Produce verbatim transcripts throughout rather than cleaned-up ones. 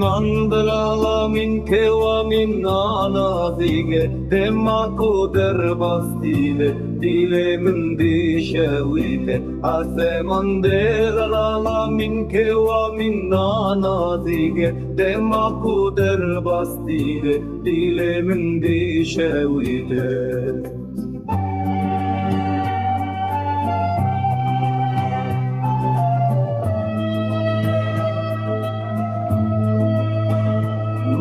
An delala min kewa min nana dîge, dema ku derbas dîbe, dîlê min dîşewîte. Aseman delala min kewa min nana dîge, dema ku derbas dîbe, dîlê min dîşewîte.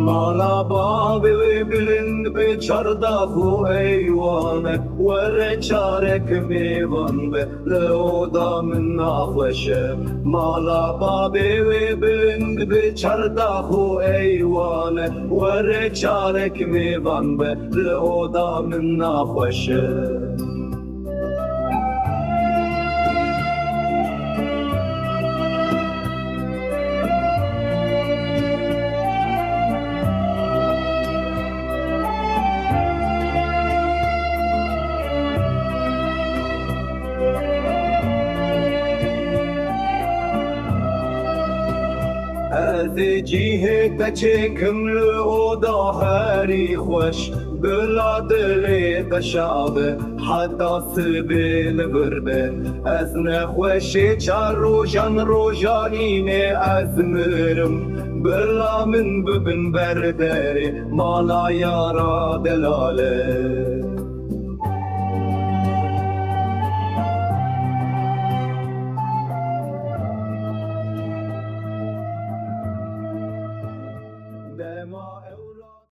Mala bavê wê bilind be, çardax û eywane, were çarek mêvan be, li oda min naxweş e. Mala bavê wê bilind be, çardax û eywane, were çarek mêvan be, li oda min naxweş e. Ez ê cihê te çêkim li oda herî xweş, bila dilê te şa be, heta sibê li vir be. Ez nexweşê çar rojan, roja înê ez mirim, bila min bibin ber derê mala yara delale.